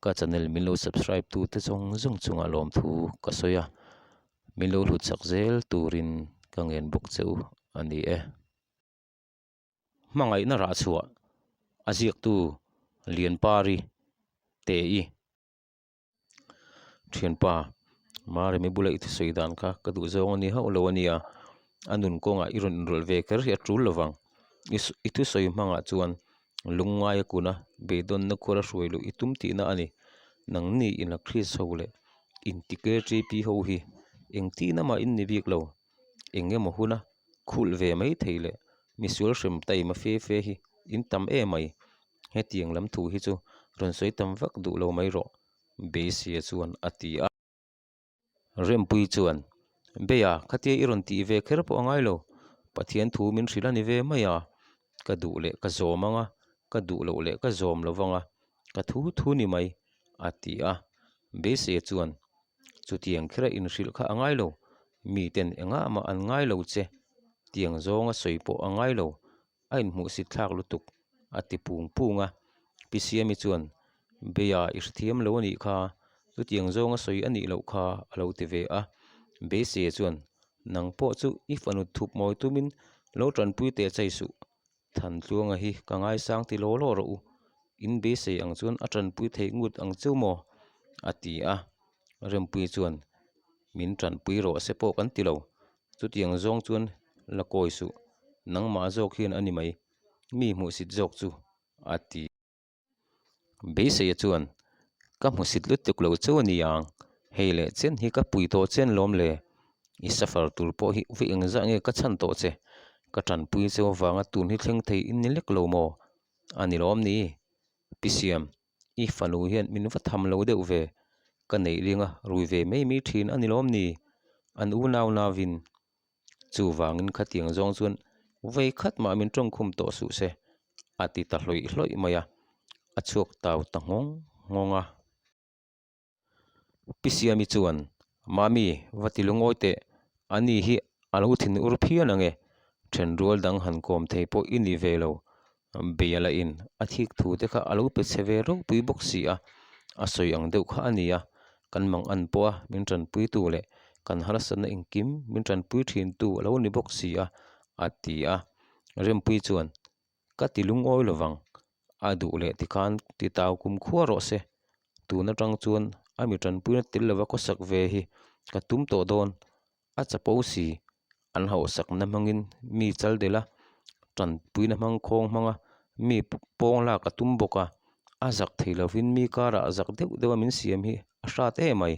Ka channel min lo subscribe tu te zawng zawng chungah lawmthu ka sawi a, min lo hlut chak zel turin ka ngen bawk che u a ni e. Hmangaihna rah chhuah a ziaktu Lianpari te i. Thianpa, Maremi bula i thusawi dan kha ka duh zawng a ni hauh lo a nia, a nun kawngah i rawn inrawlh ve kher hi a tul lovang. I thusawi hmangah chuan lungngai a kun a, beidawnna khuar a hruai luh i tum tihna a ni. Nangni inla Kris ho leh inti-KTP ho hi engtin amah in ni bik lo. Eng emaw huna khulh ve mai thei leh misual hrem taima fe fe hi in tam em mai. Hetiang lam thu hi chu rawn sawi tam vak duh lo mai rawh, Beiseia chuan a ti a. Rempuii chuan, Beia, khatia i rawn tih ve kher pawh a ngai lo. Pathian thu min hrilh a ni ve mai a, ka duh leh ka zawm ang a, ka duh loh leh ka zawm lo vang a, ka thu thu ni mai, a ti a. Beiseia chuan, Chutiang khera inhrilh kha a ngai lo, miten engah mah an ngai lo che, tiang zawnga sawi pawh a ngai lo, a inhmuhsit thlak lutuk, a ti pung pung a. Pi Siami chuan, Beia i hrethiam lo a nih kha, chutiang zawnga sawi a nih loh kha, a lo ti ve a. Beiseia chuan, Nang pawh chu i fanu thup mawi tumin lo tanpui teh chai suh, Thantluanga hi ka ngaisang ti law law rawh u, in beisei ang chuan a tanpui theih ngut ang cheu maw? a ti a. Rempuii chuan, Min tanpui rawh se pawh kan ti lo, chutiang zawng chuan la kawi suh, nangmah zawk hian a ni mai, mi hmuhsit zawk chu, a ti. Beiseia chuan, Ka hmusit lutuk lo cheu a ni ang, hei leh chen hi ka pui tawh chen lawm le, i suffer tur pawh hi vawi engzah nge ka chhan tawh che, ka tanpui cheu avanga tun hi thleng thei in ni lek lo maw? A ni lawm ni? Pi Siam, i fanu hian min va tham lo deuh ve, ka neih ringa rui ve mai mai thin a ni lawm ni? An unau navin Chuvangin khatiang zawng chuan vei khat mah min tawngkhum tawh suh se, a ti ta hlawih hlawih mai a, a chhuak tau ta nghawng nghawng a. Pi Siami chuan, Mami, va ti lungawi teh, ani hi a lo thin ur phian ang e, thenrual dang han kawm thei pawh i ni ve lo, Beia lah in a thik thu te kha a lo pe chhe ve ropui bawk si a, a sawi ang deuh kha a ni a, kan mang an pawh a min tanpui tu leh kan harsatna engkim min tanpui thin tu a lo ni bawk si a, a ti a. Rempuii chuan, Ka ti lungawi lovang, a duh leh tikhan ti tau kum khua rawh se, tun atang chuan a mi tanpuina tel lova khawsak ve hi ka tum tawh dawn, A chapo si, an hauhsakna hmangin mi chal delh a, tanpuina hmang khawng hmanga mi pawng lak a tum bawk a, a zak thei lovin mi karah zak deuh deuh a min siam hi a hrat em mai,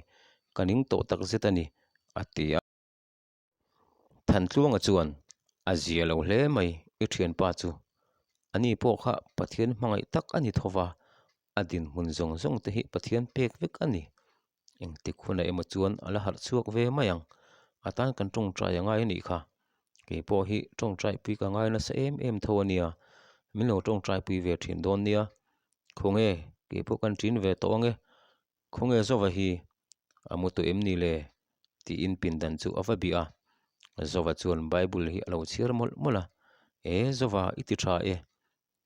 ka ning tawh tak zet a ni, a ti a. Thantluanga chuan, A zia lo hle mai i thianpa chu, ani pawh kha Pathian hmangaih tak a ni tho va, a dinhmun zawng zawng te hi Pathian pek vek a ni, Engtik hunah emaw chuan a la harh chhuak ve mai ang. A tan kan tawngtai a ngai a nih kha. Kei pawh hi tawngtai pui ka ngai nasa em em tho a nia. Min lo tawngtai pui ve thin dawn nia. Khawnge, kei pawh kan ṭin ve tawh ang e. Khawnge Zova hi a mu tawh em ni le? Tiin pindan chu a va bih a. Zova chuan Bible hi a lo chhiar mawlh mawlh a. E Zova, i ti ṭha e.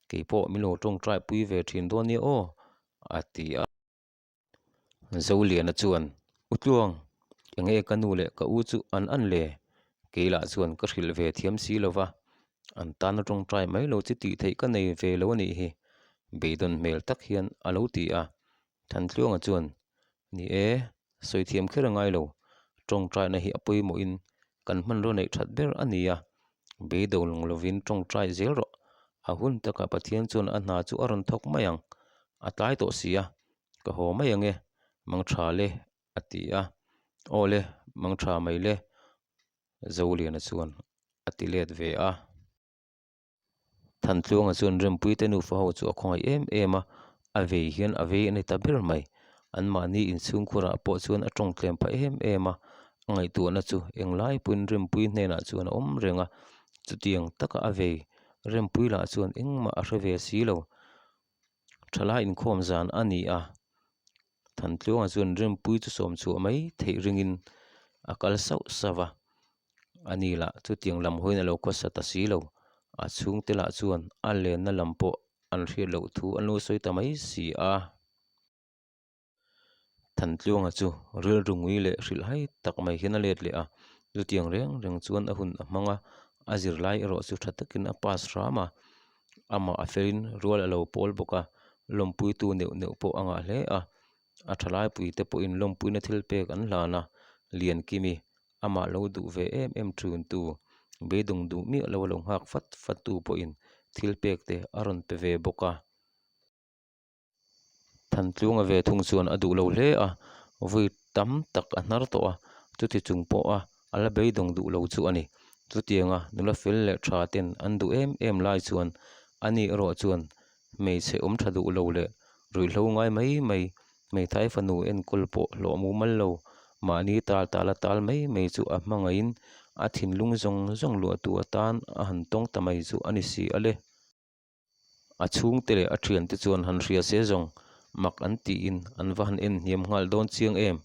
Kei pawh min lo tawngtai pui ve thin dawn nia aw, a ti a. Zoliana chuan, U Tluang, enge ka nu leh ka u chu an an le? Kei lah chuan ka hrilh ve thiam si lo va, an tana tawngtai mai lo chu tih theih ka nei ve lo a nih hi, beidawn hmel tak hian a lo ti a. Thantluanga chuan, Ni e, sawi thiam kher a ngai lo, tawngtaina hi a pawimawhin kan hmanraw neih that ber a ni a, beidawn lovin tawngtai zel rawh, a hun takah Pathian chuan a hna chu a rawn thawk mai ang, a tlai tawh si a, ka haw mai ang e, mangtha le a ti a, aw le mangtha mai le Zoliana chuan a ti let ve a. Thantluanga chuan Rempuite nufa ho chu a khawngaih em em a, a vei hian a vei a ni ta ber mai. Anmahni inchhungkhurah pawh chuan a tawng tlem phah em em a, a ngaihtuahna chu englai pawhin Rempui hnenah chuan a awm reng a, chutiang taka a vei Rempui lah chuan engmah a hre ve si lo. Thalai inkhawm zan a ni a, Thantluanga chuan Rempui chu sawm chhuah mai theih ringin a kal sauh sauh va, ani lah chutiang lam hawiin a lo khawsa ta si lo, a chhungte lah chuan a lenna lam pawh an hriat loh thu an lo sawi ta mai si a. Thantluanga chu rilru ngui leh hrilhhai tak mai hian a let leh a, chutiang reng reng chuan a hun a hmang a, a zirlai erawh chu tha takin a pass hram a, amah a felin rual a lo pawl bawk a, lawmpuitu neuh neuh pawh a ngah hle a, a thalaipuite pawhin lawmpuina thil pek an hlan a, Liankimi amah lo duh ve em em ṭuntu, beidawng duh miah lo a lo nghak fat fat tu pawhin thil pek te a rawn pe ve bawk a. Thantluanga ve thung chuan a duh lo hle a, vawi tam tak a hnar tawh a, chuti chung pawha a la beidawng duh lo chu a ni. Chutianga nula fel leh tha ten an duh em em lai chuan ani erawh chuan hmeichhe awm tha duh lo leh ruihhlo ngai mai mai, hmeithai fanu enkawl pawh hlawh mumal lo, mahni tal tala tal mai mai chu a hmangaihin a thinlung zawng zawng luahtu atan a han tawng ta mai chu a ni si a le. A chhungte leh a thiante chuan han hria se zawng mak an tiin an va han en hniam nghal dawn chiang em?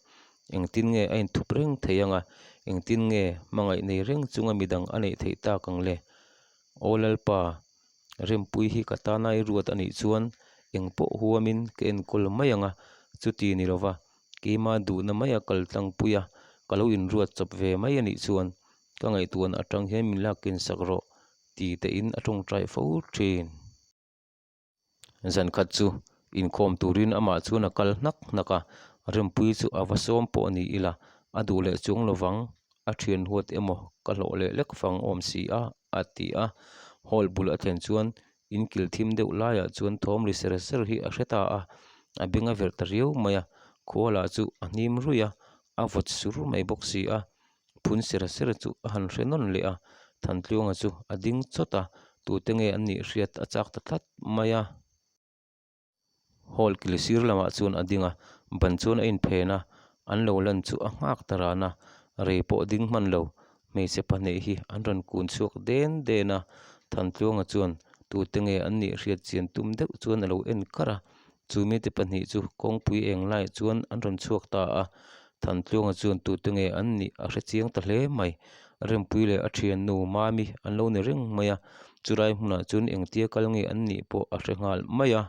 Engtin nge a inthup reng thei anga engtin nge hmangaih nei reng chunga midang a neih theih tak ang le? Aw Lalpa, Rempui hi ka tana i ruat a nih chuan engpawh huamin ka enkawl mai anga chuti ni lova keima duhna maia kal tlangpui a ka lo inruat chawp ve mai a nih chuan ka ngaihtuahna atang hian min lak kinsak rawh ti tein a tawngtai fo thin. Zan khat chu inkhawm turin amah chuan a kal hnak hnak a, Rempui chu a va sawm pawh ni ila a duh leh chuang lovang, a thian huat emaw ka hlawh leh lek fang awm si a, a ti a. Hall bul a thlen chuan in kil thim deuh laiah chuan thawm ri ser ser hi a hre ta a, a beng a verh ta riau mai a, khua lah chu a hnim ruih a, a vawt sur mai bawk si a. Phun ser ser chu a han hre nawn leh a, Thantluanga chu a ding chawt a, tute nge an nih hriat a chak ta tlat mai a. Hall kil sir lamah chuan a ding a, ban chuan a inphen a, an lo lan chu a nghak ta ran a, rei pawh ding hman lo, hmeichhe pahnih hi an rawn kun chhuak den den a, Thantluanga chuan tute nge an nih hriat chian tum deuh chuan a lo en kar a, Chu mite pahnih chu kawngpui eng laiah chuan an rawn chhuak ta a, Thantluanga chuan tute nge an nih a hre chiang ta hle mai. Rempui leh a thiannu Mami an lo ni reng mai a, chulai hmunah chuan engtia kal nge an nih pawh a hre nghal mai a.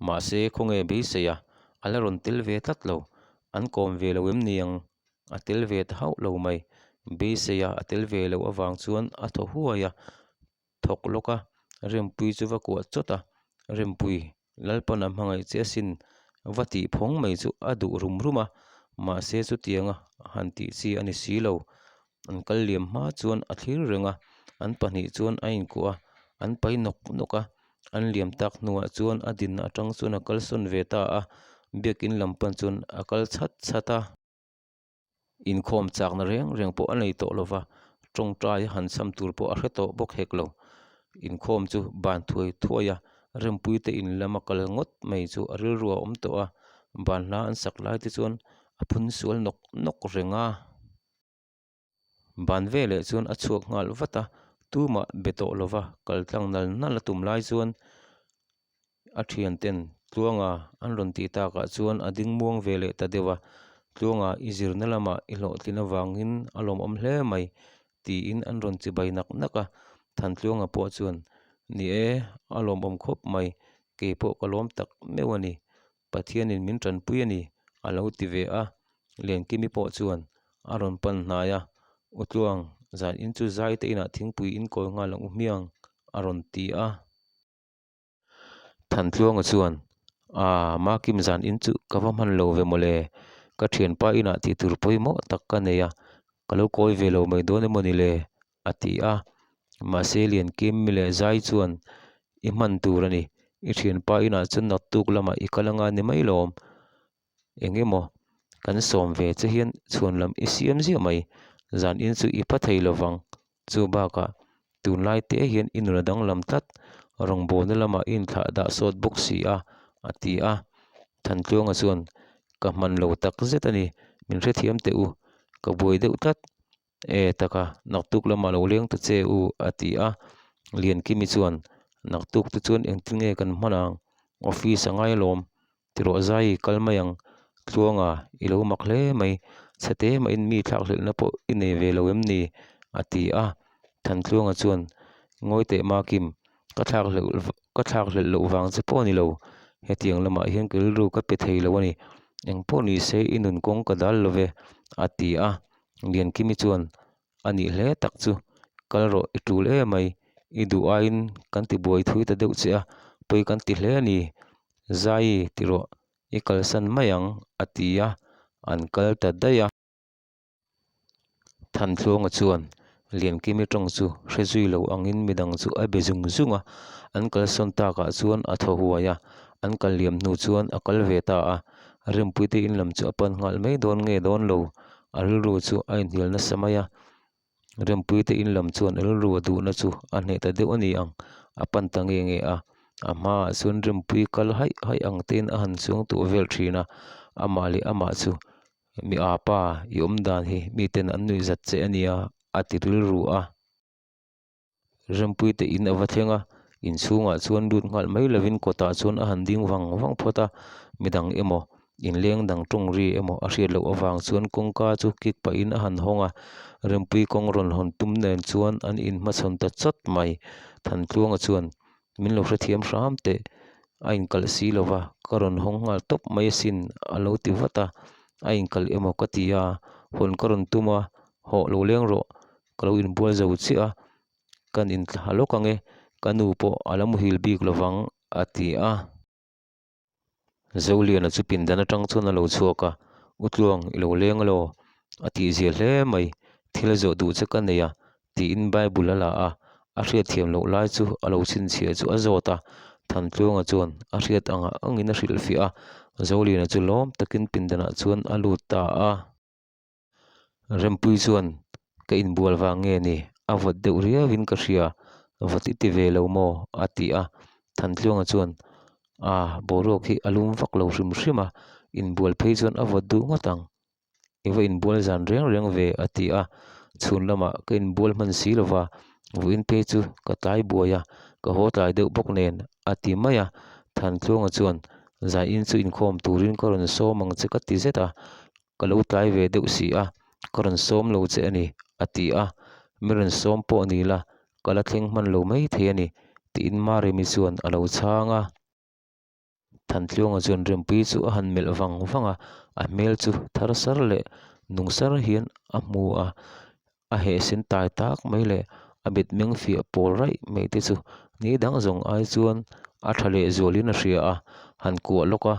Mahse khawnge beisei a, a la rawn tel ve tlat lo. An kawm ve lo em ni ang? A tel ve ta hauh lo mai. Beisei a, a tel ve loh avang chuan a thaw huai a. thawk lawk a, Rempui chu va kuah chawt a, Rempui, Lalpan a hmangaih che asin va tih phawng mai chu a duh rum rum a, mahse chutianga han tih chi a ni si lo. An kal liam hma chuan a thlir reng a, an pahnih chuan a inkuah a, an pai nawk nawk a, an liam tak hnuah chuan a dinna atang chuan a kalsawn ve ta a, biakin lam pan chuan a kal chhat chhat a. Inkhawm chakna reng reng pawh a nei tawh lo va, tawngtai a han cham tur pawh a hre tawh bawk hek lo. Inkhawm chu ban thuai thuai a, Rempuite in lama kal ngawt mai chu a rilru a awm tawh a, ban hla an sak lai te chuan a phun sual nawk nawk reng a. Ban veleh chuan a chhuak nghal vat a, tumah be tawh lo va, kal tlang nal nal a tum lai chuan A thian ten Tluanga an rawn tih takah chuan a ding muang ve leh ta deuh a, Tluanga i zirna lamah i hlawhtlin avangin a lawmawm hle mai tiin an rawn chibai nak nak a, Thantluanga pawh chuan Ni e, a lawmawm khawp mai, kei pawh ka lawm tak meuh a ni, Pathianin min tanpui a ni a lo ti ve a, Liankimi pawh chuan a rawn pan hnai a, U Tluang, zan in chu zai te inah thingpui in kawl nghal ang u hmiang a rawn ti a. Thantluanga chuan, Aa, Makim zan in chu ka va hman lo ve mawle, ka thianpa inah tih tur pawimawh tak ka nei a, ka lo kawi ve lo mai dawn emaw ni le? a ti a. Mahse Liankim mi leh Zai chuan, I hman tur a ni, i thianpa inah chuan naktuk lamah i kal anga ni mai lawm, Eng emaw kan sawm ve che hian chhuan lam i siam ziah mai, zan in chu i pha thei lo vang. Chu bakah tunlai te hian i nun a danglam tlat, rawngbawlna lamah i inthlah dah sawt bawk si a, a ti a. Thantluanga chuan, Ka hman lo tak zet a ni, min hrethiam teh u, ka buai deuh tlat. E taka, naktuk lamah lo leng ta che u, a ti a. Liankimi chuan, Naktuk te chuan engtin nge kan hman ang? Office a ngai alawm, tirawh zai kal mai ang. Tluanga, i lo mak hle mai, chhete mahin mi thlakhlelhna pawh i nei ve lo em ni? a ti a. Thantluanga chuan, Ngawi teh Makim, ka thlakhlelh ka thlakhlelh loh vang che pawh a ni lo, hetiang lamah hian ka rilru ka pe thei lo a ni. Eng pawh ni se i nun kawng ka dal lo ve, a ti a. Liankimi chuan, A nih hle tak chu, kal rawh i tul emai, i duh aiin kan ti buai thui ta deuh che a, pawi kan ti hle a ni. Zai ti rawh, i kalsan mai ang, a ti a, an kal ta daih a. Thanthluanga chuan Liankimi tawng chu hre zui lo angin midang chu a be zung zung a, an kalsawn takah chuan a thaw huai a, an kal liam hnu chuan a kal ve ta a, Rempuite in lam chu a pan nghal mai dawn nge dawn lo, a rilru chu a inhnial nasa mai a, Rempuite in lam chuan a rilru a duhna chu a hneh ta deuh a ni ang, a pan ta nge nge a, a hmaah chuan Rempui kal haih haih ang tein a han chuang tuah vel thin a, amah leh amah chu Mi apa, i awm dan hi miten an nuih zat che a nia, a ti rilru a. Rempuite in a va thleng a, inchhungah chuan lut nghal mai lovin kawtah chuan a han ding vang vang phawt a, midang emaw, inleng dang tawng ri emaw a hriat loh avang chuan kawngka chu kik pahin a han hawng a, Rempui kawng rawn hawn tum nen chuan an inhmachhawn ta chawt mai. Thantluanga chuan Min lo hrethiam hram teh, a inkalh si lo va, ka rawn hawng nghal tawp mai asin a lo ti vat a, a inkalh emaw ka ti a, hawn ka rawn tum a, hawh lo leng rawh, ka lo inbual zo chiah a, kan inthla lawk ang e, ka nu pawh a la muhil bik lo vang a ti a. Zoliana chu pindan atang chuan a lo chhuak a, U Tluang, i lo leng alaw? A tihzia hle mai, thil zawh duh che ka nei a, tiin Bible a la a, a hriatthiam loh lai chu a lo chhinchhiah chu a zawt a, Thantluanga chuan a hriat ang angin a hrilhfiah a, Zoliana chu lawm takin pindanah chuan a lut ta a. Rempui chuan ka inbual vang nge ni a vawt deuh riauin ka hria vawt i ti ve lo maw a ti a Thantluanga chuan ah boruak hi a lum vak lo hrim hrim a inbual phei chuan a vawt duh ngawt ang i va inbual zan reng reng ve a ti a chhun lamah ka inbual hman si lo va vawiin phei chu ka tlai buai a ka haw tlai deuh bawk nen a ti mai a Thantluanga chuan zaiin chu inkhawm turin ka rawn sawm ang che ka ti zet a. Ka lo tlai ve deuh si a, ka rawn sawm lo che a ni, a ti a. Mi rawn sawm pawh ni la, ka la thleng hman lo mai thei a ni, tiin Maremi chuan a lo chhang a. Thantluanga chuan Rempui chu a han melh vang vang a, a hmel chu thar sar leh nung sar hian a hmu a. A hehsin tai tak mai leh a mitmeng fiah pawl raih mai te chu ni dang zawng ai chuan a tha leh zualin a hria a, han kuah lawk a,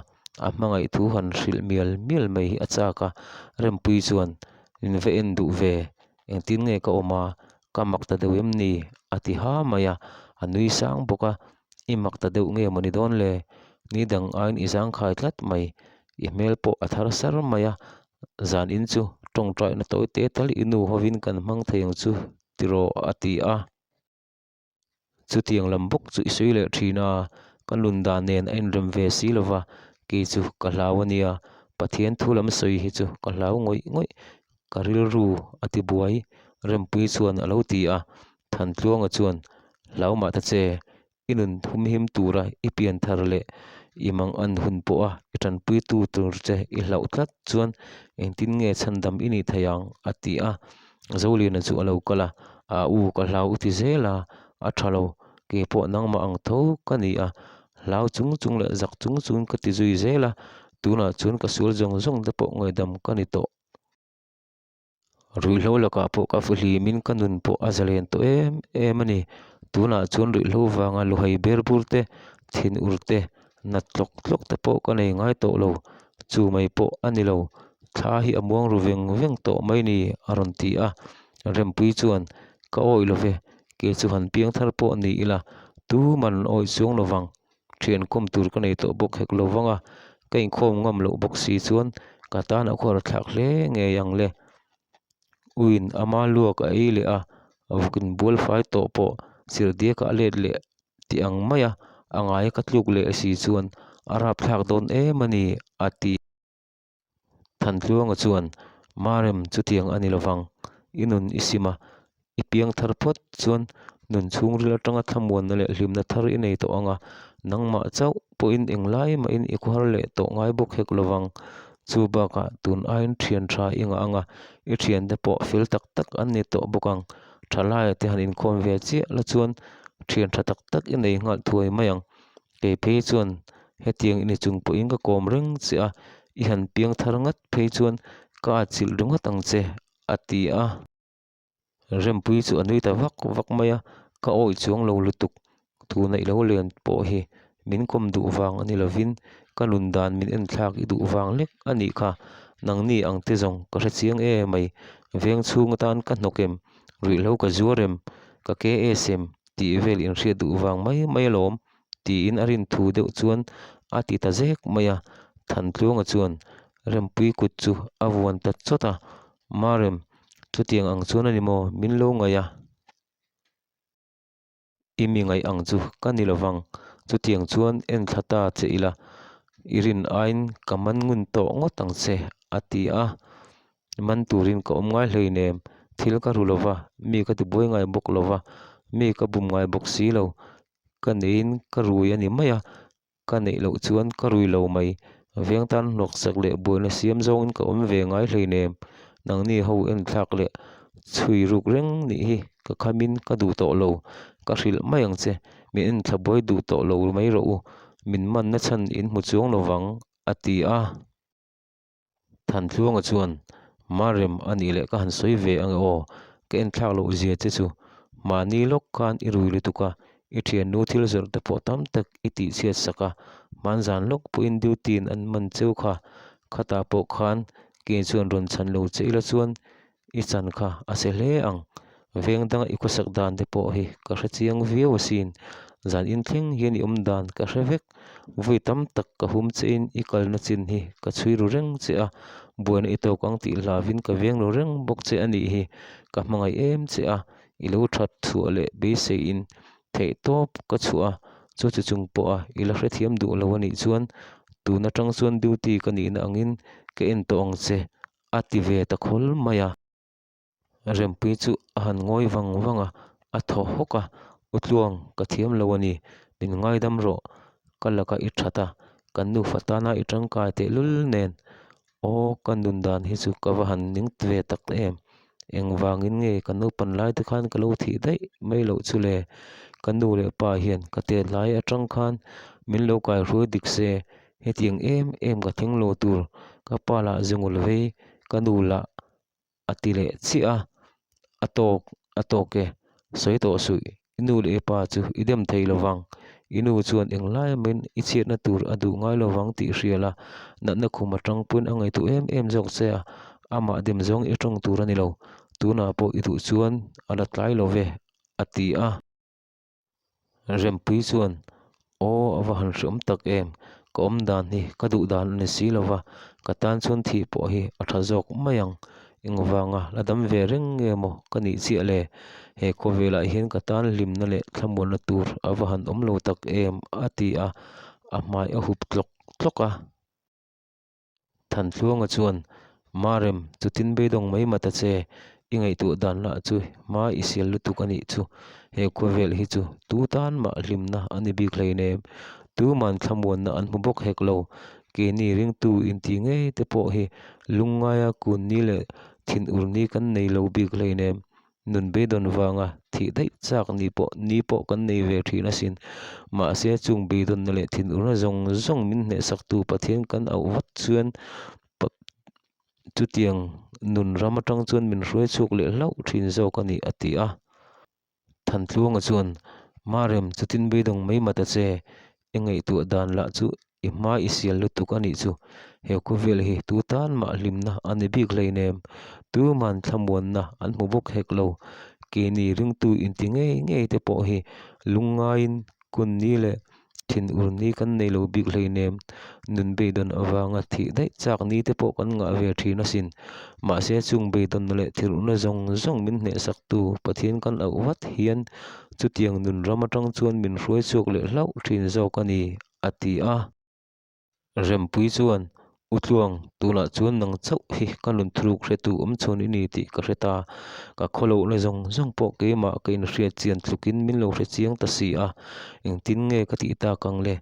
a hmangaih thu han hrilh mial mial mai hi a chak a, Rempui chuan in va en duh ve, engtin nge ka awm a, ka mak ta deuh em ni? a ti ha mai a, a nui sang bawk a, i mak ta deuh nge mawni dawn le? Ni dang aiin i zangkhai tlat mai, i hmel pawh a thar sar mai a, Zan in chu tawngtaina tawi te tal i nu hovin kan hmang thei ang chu tiraw a ti a. Chutiang lam bawk chu i sawi leh thin a, ka nun dan nen a inrem ve si lo va, kei chu ka hlau a nia, Pathian thu lam sawi hi chu ka hlau ngawih ngawih, ka rilru a ti buai, Rempui chuan a lo ti a, Thantluanga chuan hlau mah ta che, I nun thumhim tura i pian thar leh i mang an hun pawha i tanpuitu tur che i hlauh tlat chuan engtin nge chhandam i nih theih ang? a ti a. Zoliana chu a lo kal a, A u ka hlau u ti zel a, a tha lo, kei pawh nangmah ang tho ka ni a, hlau chung chung leh zak chung chungin ka ti zui zel a, tunah chuan ka sual zawng zawng te pawh ngaidam ka ni tawh. Ruihhlo lakah pawh ka fuhlimin ka nun pawh a zalen tawh em em a ni. Tunah chuan ruihhlo vanga luhai ber bur te, thin ur te, nat tlawk tlawk te pawh ka nei ngai tawh lo. Chu mai pawh a ni lo, thla hi a muang ru veng veng tawh mai ni a rawn ti a. Rempui chuan, Ka awih lo ve, kei chu han piang thar pawh ni ila, tuman an awih chuang lo vang. Thian kawm tur ka nei tawh bawk hek lo vang a, ka inkhawm ngam loh bawk si chuan ka tan a khuar thlak hle ngei ang le. Uiin ama luak a ei leh a, vawk inbual fai tawh pawh chirhdiakah a let leh tih ang mai a, a ngai ka tluk leh si chuan a rapthlak dawn em a ni a ti. Thantluanga chuan, Marem, chutiang a ni lovang. I nun i sim a, i piang thar phawt chuan nun chhungril atanga thlamuanna leh hlimna thar i nei tawh ang a, nangmah chauh pawhin englai mahin i khuar leh tawh ngai bawk hek lovang. Chu bakah tun aiin thian tha i ngah ang a, i thiante pawh fel tak tak an ni tawh bawk ang. Thalaia te han inkhawm ve chiah la chuan thian tha tak tak i nei nghal thuai mai ang. Kei phei chuan hetiang i ni chung pawhin ka kawm reng che a, I han piang thar ngat phei chuan ka atchilh ringawt ang che, a ti a. Rempui chu a nui ta vak vak mai a, ka awih chuang lo lutuk. Tuna i lo len pawh hi min kawm duh vang a ni lovin ka nun dan min en thlak i duh vang lek a nih kha. Nangni ang te zawng ka hre chiang em mai. Veng chhung atan ka hnawk em? Ruihhlo ka zuar em? Ka KS em? Tih vel inhriat duh vang mai mai alawm. tiin a rin thu deuh chuan a ti ta zek mai a, Thantluanga chuan Rempui kut chu a vuan ta chawt a, Marem, chutiang ang chuan a ni maw min lo ngaih a? I mi ngaih ang chu ka ni lovang, chutiang chuan en thla ta che ila, i rin aiin ka man ngun tawh ngawt ang che, a ti a. Man turin ka awm ngai hleinem, thil ka ru lova, mi ka tibuai ngai bawk lova, mi ka bum ngai bawk si lo, ka neiin ka rui a ni mai a, ka neih loh chuan ka rui lo mai. Veng tan hnawksak leh buaina siam zawngin ka awm ve ngai hleinem, nangni ho enthlak leh chhui ruk reng nih hi ka khamin ka duh tawh lo, ka hrilh mai ang che, min enthla buai duh tawh lo mai rawh u, min manna chhan in hmu chuang lo vang, a ti a. Thantluanga chuan, Marem a nih leh ka han sawi ve ange aw, ka enthlak loh zia che chu. Mahni lawk khan i rui lutuk a, i thiannu thil zawrh te pawh tam tak i tihchhiat sak a, hmanzan lawk pawhin duty in an man cheu kha. Khatah pawh khan kei chuan rawn chhan lo che ila chuan I chan kha a che hle ang. Veng danga i khawsak dan te pawh hi ka hre chiang viau asin. Zan in thleng hian i awm dan ka hre vek. Vui tam tak ka hum che in i kalna chin hi ka chhui ru reng che a, buaina i tawk ang tih hlavin ka veng ru reng bawk che a nih hi. Ka hmangaih em che a, i lo that chhuah leh beiseiin theih tawp ka chhuah a, chu chu chung pawha i la hrethiam duh lo a nih chuan tun atang chuan duty ka nihna angin ka en tawh ang che. A ti ve ta khawl mai a. Rempui chu a han ngawi vang vang a, a thaw hawk a, U Tluang, ka thiam lo a ni, min ngaidam rawh, ka laka i that a, kan nufa tana i tangkai tehlul nen, aw ka nun dan hi chu ka va han ning ve tak em, engvangin nge ka naupan lai te khan ka lo thih daih mai loh chu le, ka nu leh pa hian ka tet lai atang khan min lo kaihruai dik se Hetiang em em ka thleng lo tur ka pa lah zungul vei ka nu lah a ti leh chiah a, a tawk a tawk e, sawi tawh suih i nu leh i pa chu i dem thei lo vang, i nu chuan englai main i chhiatna tur a duh ngai lo vang tih hria la, natna khum atang pawhin a ngaihtuah em em zawk che a, amah dem zawng i tawng tur a ni lo, tunah pawh i duh chuan a la tlai lo ve a ti a. Rempui chuan, Aw, a va han hreawm tak em? Ka awm dan hi ka duh dan a ni si lo va, ka tan chuan thih pawh hi a tha zawk mai ang. Engvanga la dam ve reng nge maw ka nih chiah le? He khawvelah hian ka tan hlimna leh thlamuanna tur a va han awm lo tak em? a ti a, a hmai a hup tlawk tlawk a. Thantluanga chuan, Marem, chutin beidawng mai ma ta che, i ngaihtuah dan lah chu hma i sial lutuk a nih chu, he khawvel hi chu tu tan mah hlimna a ni bik hleinem, tuman thlamuanna an hmu bawk hek lo, keini ringtu inti ngei te pawh hi lungngaia kunni leh thinur ni kan nei lo bik hleinem, Nun beidawn vanga thih daih chak ni pawh ni pawh kan nei ve thin asin. Mahse chung beidawnna leh thinurna zawng zawng min hnehsaktu Pathian kan auh vat chuan chutiang nun ram atang chuan min hruai chhuak leh hlauh thin zawk a ni a ti a. Thantluanga chuan, Marem, chutin beidawng mai ma ta che, I ngaihtuah dan lah chu i hma i sial lutuk a nih chu. He khawvel hi tu tan mah hlimna a ni bik hleinem. Tuman thlamuanna an hmu bawk hek lo. Keini ringtu inti ngei ngei te pawh hi lungngaiin kunni leh thinur ni kan nei lo bik hleinem. Nun beidawn avanga thih daih chak ni te pawh kan ngah ve thin asin. Mahse chung beidawnna leh thilurna zawng zawng min hnehsaktu Pathian kan auh vat hian Chutiang nun ram atang chuan min hruai chhuak leh hlauh thin zawk a ni, a ti a. Rempui chuan, U Tluang, tunah chuan nang chauh hi ka nun thuruk hretu awm chhawn i ni tih ka hre ta. Ka khawlohna zawng zawng pawh keimah ka inhriat chian tlukin min lo hre chiang ta si a, engtin nge ka tih tak ang le?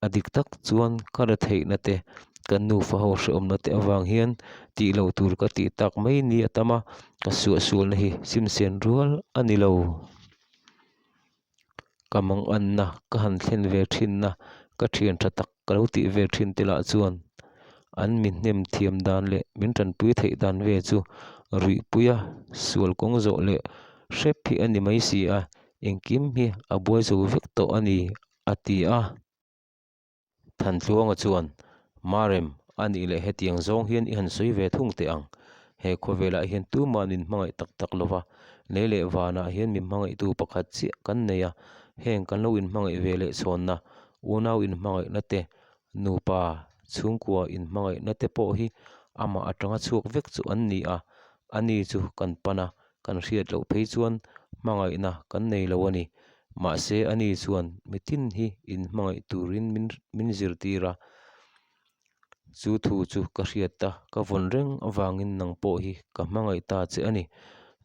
A dik tak chuan ka ra theihna te, kan nufa ho hrehawmna te avang hian tih loh tur ka tih tak mai ni a tam a, ka suahsualna hi simsian rual a ni lo. Ka manganna ka han thlen ve thinna, ka thian tha tak ka lo tih ve thin te lah chuan. An mi hnem thiam dan leh min tanpui theih dan ve chu ruihpuia sual kawng zawh leh hrep hi a ni mai si a, engkim hi a buai zo vek tawh a ni, a ti a. Thantluanga chuan, Marem, a nih leh hetiang zawng hian i han sawi ve thung teh ang. He khawvelah hian tuma'n min hmangaih tak tak lo va, lei leh vanah hian min hmangaihtu pakhat chiah kan nei a, heng kan lo inhmangaih ve leh chhawnna, unau inhmangaihna te, nupa chhungkua inhmangaihna te pawh hi amah atanga chhuak vek chu an ni a, ani chu kan pan a, kan hriat loh phei chuan hmangaihna kan nei lo a ni. Mahse ani chuan mitin hi inhmangaih turin min min zirtir a, chu thu chu ka hriat a, ka vawn reng avangin nang pawh hi ka hmangaih ta che a ni.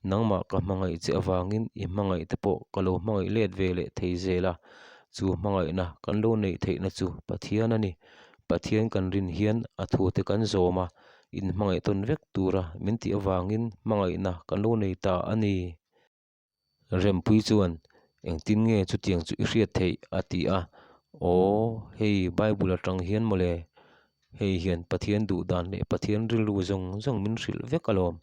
Nangmah ka hmangaih che avangin i hmangaih te pawh ka lo hmangaih let ve leh thei zel a, chu hmangaihna kan lo neih theihna chu Pathian a ni. Pathian kan rin hian a thute kan zawm a, inhmangaih tawn vek tura min tih avangin hmangaihna kan lo nei ta a ni. Rempui chuan, Engtin nge chutiang chu i hriat theih? a ti a. Aw, hei Bible atang hian mawle, hei hian Pathian duh dan leh Pathian rilru zawng zawng min hrilh vek alawm.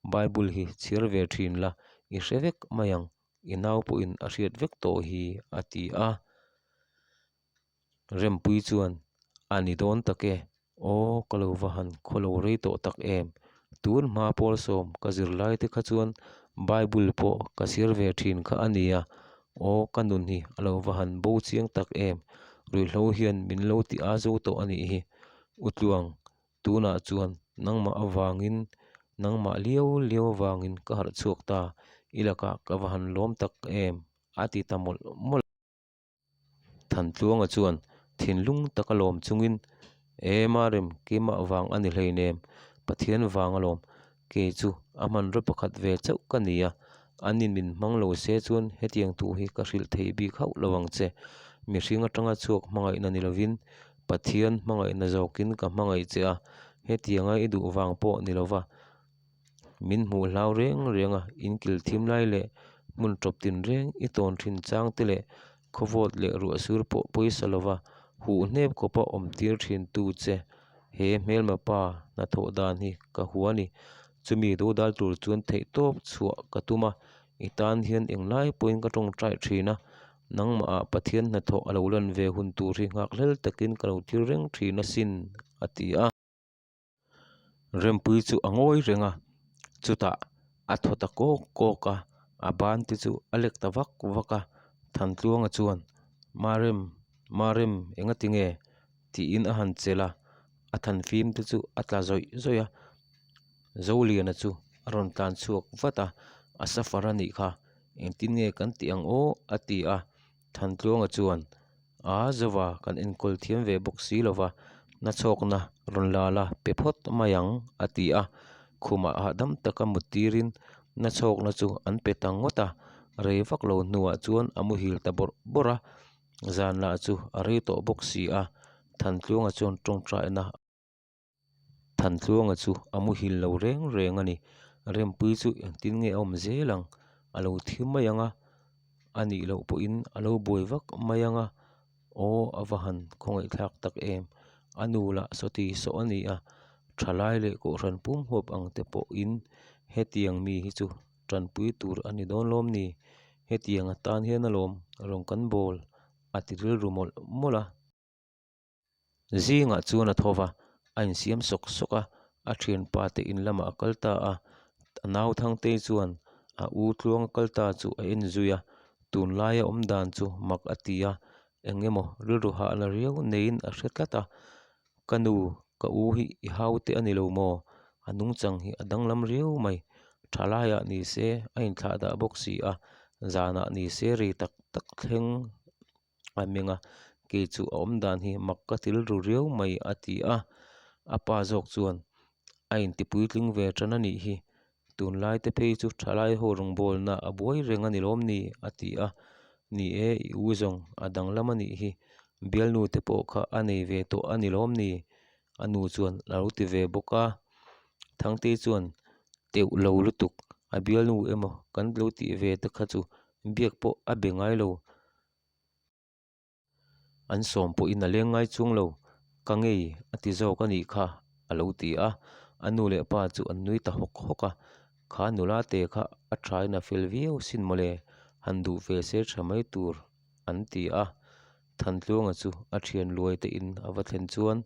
Bible hi chhiar ve thin la, i hre vek mai ang, i nau pawhin a hriat vek tawh hi, a ti a. Rempui chuan, A ni dawn tak e, aw ka lo va han khaw lo rei tawh tak em? Tun hma pawl sawm ka zir lai te kha chuan Bible pawh ka chhiar ve thin kha a nia, aw ka nun hi a lo va han bo chiang tak em? Ruihhlo hian min lo ti a zo tawh a nih hi. Utluang, tunah chuan nangmah avangin, nangmah liau liau avangin ka harh chhuak ta, i lakah ka va han lawm tak em? a ti ta mawlh mawlh. Thantluanga chuan thinlung taka lawm chungin, E Marem, keimah vang a ni hleinem, Pathian vang alawm, kei chu a hmanraw pakhat ve chauh ka ni a, anin min hmang lo se chuan hetiang thu hi ka hrilh thei bik hauh lo ang che. Mihring atanga chhuak hmangaihna ni lovin Pathian hmangaihna zawkin ka hmangaih che a, hetianga i duh vang pawh ni lova, Min hmuh hlau reng reng a, in kil thim lai leh hmun tawp tin reng i tawn thin chang te leh khawvawt leh ruahsur pawh pawisa lova huh hnep khawpa awm tir thin tu che. He hmelma pa hnathawh dan hi ka hua ni. Chumi dodal tur chuan theihtawp chhuah ka tum a, i tan hian englai pawhin ka tawngtai thin a, nangmahah Pathian hnathawh a lo lan ve hun tur hi nghakhlel takin ka lo thlir reng thin asin, a ti a. Rempui chu a ngawi reng a, chutah a thaw ta kawk kawk a, a ban te chu a lek ta vak vak a, Thantluanga chuan Marem, Marem enga tinge? tiin a han chelh a, a thanfim te chu a tla zawih zawih a, Zoliana chu a rawn tlan chhuak vat a, a safar a nih kha, engtin nge kan tih ang aw? a ti a, Thantluanga chuan A zova kan enkawl thiam ve bawk si lova, nachhawkna rawn la la pe phawt mai ang a ti a, khumah hahdam taka mut tirin nachhawkna chu an pe ta ngawt a, rei vak lo hnuah chuan a muhil ta bawrh bawrh a, zan lah chu a rei tawh bawk si a, Thantluanga chuan tawngtaina Thantluanga chu a muhil lo reng reng a ni. Rempui chu engtin nge a awm zel ang? A lo thi mai ang a, a nih loh pawhin a lo buai vak mai ang a. Aw a va han khawngaihthlak tak em! A nu lah sawti sawh a ni a, thalai leh kohhran pum huap ang te pawhin hetiang mi hi chu tanpui tur a ni dawn lawm ni? Hetiang atan hian alawm rawn kan bawl a ti rilru mawlh mawlh a. Zingah chuan a tho va, a insiam sawk sawk a, a thianpa te in lamah a kal ta a, a nau Thangtei chuan a u tluang a kal ta chu a en zui a, tunlaia awm dan chu mak a ti a, eng emaw rilru hahna riau neiin a hre tlat a, Ka nu, ka u hi i hau te a ni lo maw? A nungchang hi a danglam riau mai, thalaiah ni se a inthlah dah bawk si a, zanah ni se ri tak tak thleng a meng a, kei chu a awm dan hi mak ka til ru riau mai a ti a, a pa zawk chuan a inti puitling ve tan a nih hi, tunlai te phei chu thalai ho rawngbawlna a buai reng a ni lawm ni a ti a, ni e i u zawng a danglam a nih hi, bialnu te pawh kha a nei ve tawh a ni lawm ni a nu chuan a lo ti ve bawk a, Thangtei chuan teuh lo lutuk a bialnu emaw kan lo tih ve te kha chu biak pawh a be ngai lo. An sawm pawhin a leng ngai chung lo, ka ngei a ti zawk a nih kha a lo ti a. A nu leh pa chu an nui ta hawk hawk a. Kha nula te kha a thain a fel viau sin mawle, han duh ve se tha mai tur an ti a. Thantluanga chu a thian Luai te in a va thlen chuan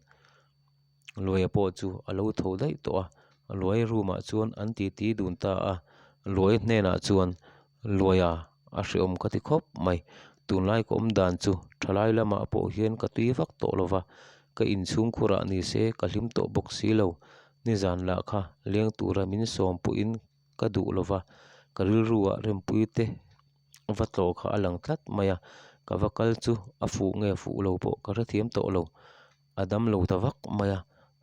Luaia pawh chu a lo tho daih tawh a, Luai room ah chuan an titi dun ta a. Luai hnenah chuan Luaia a hreawm ka ti khawp mai, tunlai ka awm dan chu thalai lamah pawh hian ka tui vak tawh lo va, ka inchhungkhurah ni se ka hlim tawh bawk si lo, nizan lah kha leng tura min sawm pawhin ka duh lo va, ka rilruah rempui te va tlawh kha a lang tlat mai a, ka va kal chu a fuh nge fuh lo pawh ka hrethiam tawh lo. A dam lo ta vak mai a,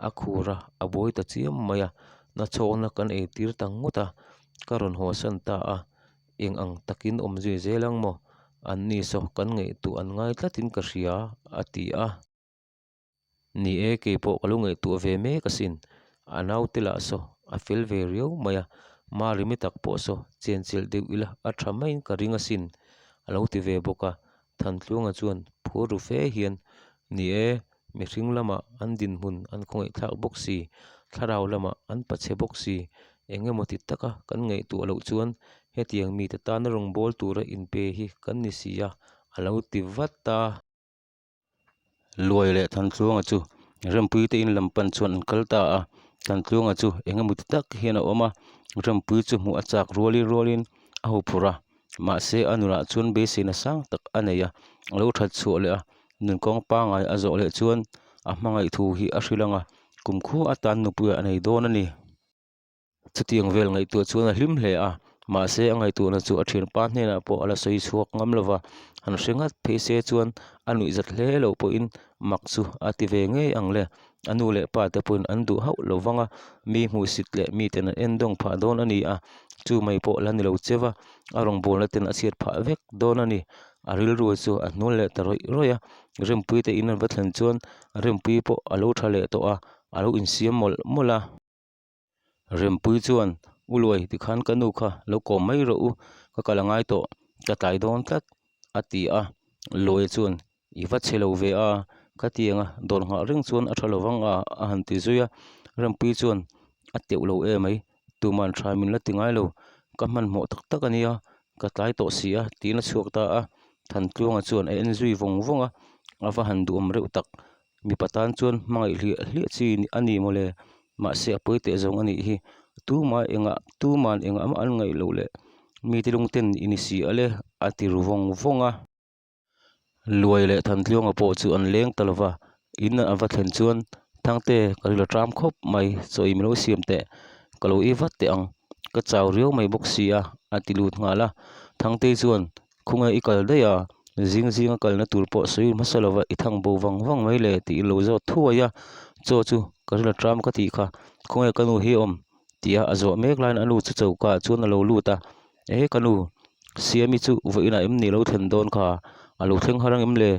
a khur a, a buai ta chiam mai a, nachhawkna kan ei tir ta ngawt a, ka rawn haw san ta a, eng ang takin awm zui zel ang maw? An ni saw kan ngaihtuah an ngai tlatin ka hria a ti a. Ni e, kei pawh ka lo ngaihtuah ve mek asin, a naute lah saw a fel ve riau mai a, Mari mi tak pawh saw chenchilh deuh ila a tha maiin ka ring asin a lo ti ve bawk a. Thantluanga chuan phur ru fe hian, Ni e, mihring lamah an dinhmun an khawngaihthlak bawk si, thlarau lamah an pachhe bawk si, eng emaw ti taka kan ngaihtuah loh chuan hetiang mite tana rawngbâwl tura inpe hi kan ni si a, a lo ti vat a. Luai leh Thantluanga chu Rempuii te in lam pan chuan an kal ta a, Thantluanga chu eng emaw ti tak hian a awm a, Rempuii chu hmuh a chak rualin rualin a hu phurh a, mahse a nunah chuan beiseina sang tak a nei a, a lo that chhuah leh a, nunkawng pangngai a zawh leh chuan a hmangaih thu hi a hrilh ang a, kumkhua atan nupuiah a nei dawn a ni. Chutiang vel ngaihtuah chuan a hlim hle a, mahse a ngaihtuahna chu a thianpa hnenah pawh a la sawi chhuak ngam lo va, han hre ngat phei se chuan a nuihzat hle loh pawhin mak chu a ti ve ngei ang le. A nu leh pa te pawhin an duh hauh lo vang a, mi hmuhsit leh miten an endawng phah dawn a ni a, chu mai pawh la ni lo che va, a rawngbawlna ten a chhiat phah vek dawn a ni. A rilru chu a hnual leh ta rawih rawih a, Rempuii te in an va thlen chuan Rempuii pawh a lo tha leh tawh a, a lo insiam mawlh mawlh a. Rempuii chuan, U Luai, tikhan ka nu kha lo kawm mai rawh u, ka kal a ngai tawh, ka tlai dawn tlat, a ti a. Luaia chuan, I va chhe lo ve a, khatianga dawr nghah reng chuan a tha lo vang a, a han ti zui a. Rempuii chuan, A teuh lo e mai, tuman tha min la ti ngai lo, ka hmanhmawh tak tak a nia, ka tlai tawh si a, tiin a chhuak ta a. Thantluanga chuan a en zui vawng vawng a, a va han duhawm reuh tak. Mipa tan chuan hmangaih hliah hliah chi a ni mawle, mahse a pawi teh zawng a nih hi. Tuma engah tuman engah mah an ngaih loh leh mite lungten i ni si a le a ti ru vawng vawng a. Luai leh Thantluanga pawh chu an leng ta lova, in a va thlen chuan Thangte ka ril a ṭam khawp mai, chaw i milo siam teh, ka lo i vat teh ang, ka chau riau mai bawk si a a ti lut nghal a. Thangtei chuan Khawnge i kal daih a, zing zinga kalna tur pawh sawi hmasa lova i thang bo vang vang mai le tih lo zawt thuai a, chaw chu ka ril a ṭam ka tih kha, khawnge ka nu hi a awm tih a a zawh mek laiin a nu chu choka ah chuan a lo lut a, eh ka nu, Siami chu vawiinah em ni lo thlen dawn kha, a lo thleng har ang em le,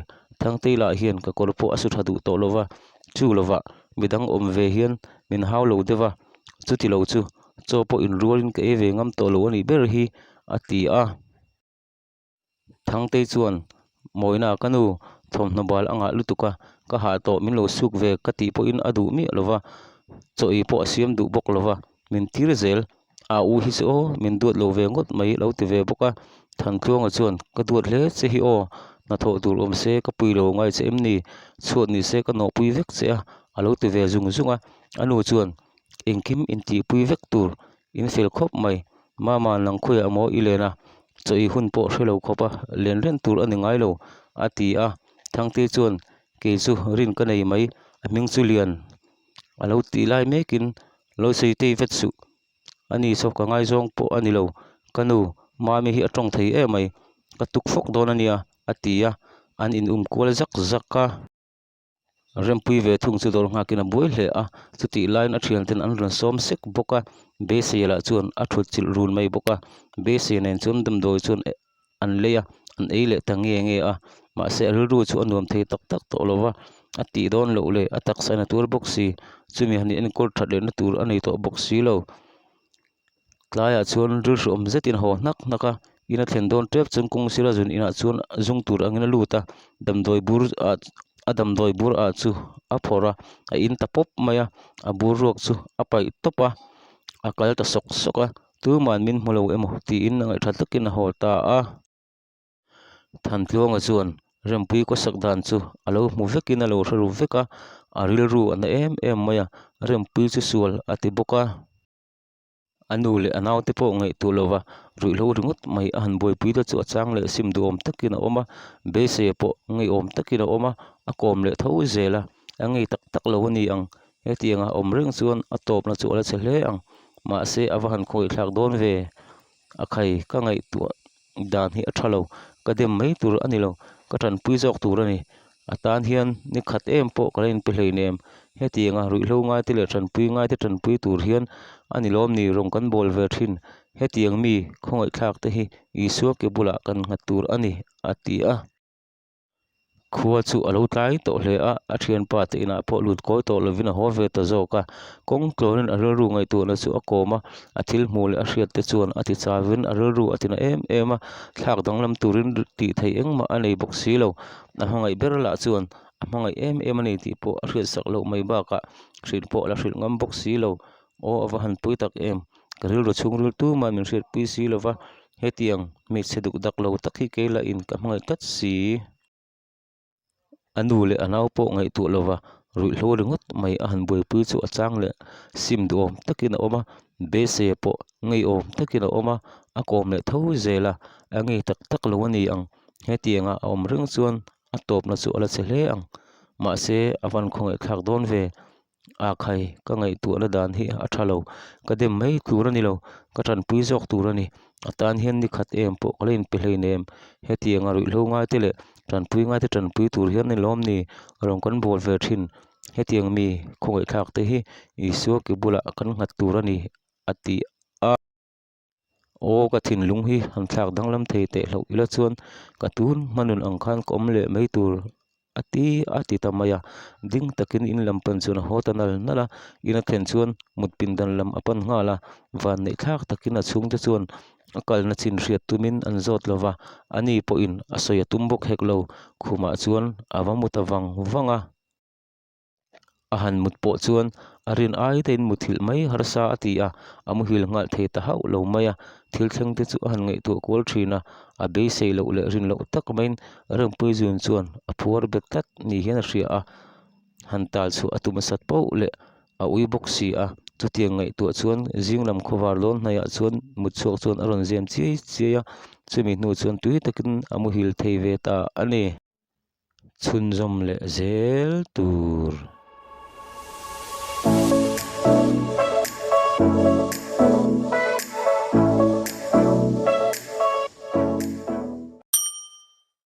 Thangtei lah hian ka kawr pawh a su tha duh tawh lova, chu lovah midang awm ve hian min hau lo deuh a, chuti lo chu chaw pawh inrualin ka ei ve ngam tawh lo a nih ber hi a ti a. Thangtei chuan, Mawina ka nu, thawmhnaw bal a ngah lutuk a, ka hah tawh min lo suk ve ka tih pawhin a duh miah lo va, chaw ei pawh a siam duh bawk lo va, min tir zel. A u hi chu aw, min duat lo ve ngawt mai lo ti ve bawk a. Thantluanga chuan, Ka duat hle che hi aw, hnathawh tur awm se ka pui lo ngai che em ni? Chhuat ni se ka nawhpui vek che a, a lo ti ve zung zung a. A nu chuan, Engkim intihpui vek tur In fel khawp mai. Mama nang khawiah maw i len a, chaw i hun pawh hre lo khawp a, len reng tur a ni ngai lo, a ti a. Thangte chuan, Kei chu rin ka nei mai, a hming chu Lian a lo tih lai mekin lo sawi tei vet suh. Ani saw ka ngaizawng pawh a ni lo, ka nu, Mami hi a tawng thei em mai, ka tuk fawk dawn a nia, a ti a, an in um kual zak zak a. Rempui ve thung chu dawr nghakin a buai hle a, chutih laiin a thianten an rawn sawm sek bawk a, beisei lah chuan a thut chilh run mai bawk a, beisei nen chuan damdawi chuan an lei a, an ei leh ta nge nge a, mahse a rilru chu a nuam thei tak tak tawh lo va, a tih dawn loh leh a taksa in a tuar bawk si, chumi han enkawl that lehna tur a nei tawh bawk si lo. Tlaiah chuan rilhruam zetin a haw hnak hnak a, in a thlen dawn tep chuan kawng sira zun inah chuan zung tur angin a lut a, damdawi bur ah A damdawi bur ah chu a phawrh a, a in ta pawp mai a, a bur ruak chu a paih tawp a, a kal ta sawk sawk a, tuman min hmu lo emaw tiin a ngaihṭha takin a haw ta a. Thantluanga chuan Rempui kawsak dan chu a lo hmu vekin a lo hre ru vek a, a rilru a na em em mai a, Rempui chu sual a ti bawk a. A nu leh a naute pawh ngaihtuah lova ruihhlo ringawt mai a han buaipui te chu a chang leh sim duhawm takin a awm a, beiseia pawh ngeiawm takin a awm a, a kawm leh tho zel a, a ngei tak tak lo a ni ang. Hetianga a awm reng chuan a tawpna chu a la chhe hle ang, mahse a va han khawih thlak dawn ve. A khai ka ngaihtuah dan hi a tha lo, ka dem mai tur a ni lo, ka tanpui zawk tur a ni. A tan hian ni khat em pawh ka la inpe hleinem. Hetianga ruihhlo ngaite leh tanpui ngaite tanpui tur hian a ni lawm ni rawng kan bawl ve thin. Hetiang mi khawngaihthlak te hi Isua ke bulah kan nghat tur a ni, a ti a. Khua chu a lo tlai tawh hle a, a thianpa te inah pawh lut kawi tawh lovin a haw ve ta zawk a. Kawng tlawnin a rilru ngaihtuahna chu a kawm a, a thil hmuh leh a hriat te chuan a ti chavin a rilru a tina em em a, thlak danglam turin tih theih engmah a nei bawk si lo. A hmangaih ber lah chuan a hmangaih em em a ni tih pawh a hriatsak loh mai bakah hrilh pawh a la hrilh ngam bawk si lo. Aw a va han pui tak em! Ka rilru chhungril tumah min hriatpui si lo va, hetiang hmeichhe duk dak lo tak hi kei lah in ka hmangaih tlat si. A nu leh a nau pawh ngaihtuah lo va, ruihhlo ringawt mai a han buaipui chu a chang leh sim duhawm takin a awm a, beiseia pawh ngeiawm takin a awm a, a kawm leh tho zel a, a ngei tak tak lo a ni ang. Hetianga a awm reng chuan a tawpna chu a la chhe hle ang, mahse a van khawngaihthlak dawn ve. A khai, ka ngaihtuahna dan hi a tha lo, ka dem mai tur a ni lo, ka tanpui zawk tur a ni. A tan hian ni khat em pawh ka la inpe hleinem, hetianga ruihhlo ngaite leh tanpui ngaite tanpui tur hian ni lawm ni rawn kan bawl ve thin. Hetiang mi khawngaihthlak te hi Isua ke bulah kan nghat tur a ni, a ti a. Aw ka thinlung hi han thlak danglam thei teh hlauh ila chuan ka tun hmanun ang khan ka awm leh mai tur a ti a ti ta mai a, ding takin in lam pan chuan a haw ta nal nal a, in a thlen chuan mut pindan lam a pan nghal a, vanneih thlak takin a chhungte chuan a kalna chin hriat tumin an zawt lo va, ani pawhin a sawi a tum bawk hek lo, khumah chuan a va mu ta vang vang a. A han mut pawh chuan a rin ai daihin muthilh mai harsa a ti a, a muhil nghal thei ta hauh lo mai a. Thil thleng te chu a han ngaihtuah kual thin a, a beisei loh leh rin loh tak maiin Rengpui zun chuan a phuar bet tlat ni hian a hria a, han tal chhuah a tum nasat poh leh a ui bawk si a. Chutiang ngaihtuah chuan zing lam khawvar dawn hnaiah chuan mut chhuak chuan a rawn zem chiai chiai a, chumi hnu chuan tui takin a muhil thei ve ta a ni. Chhunzawm leh zel tur.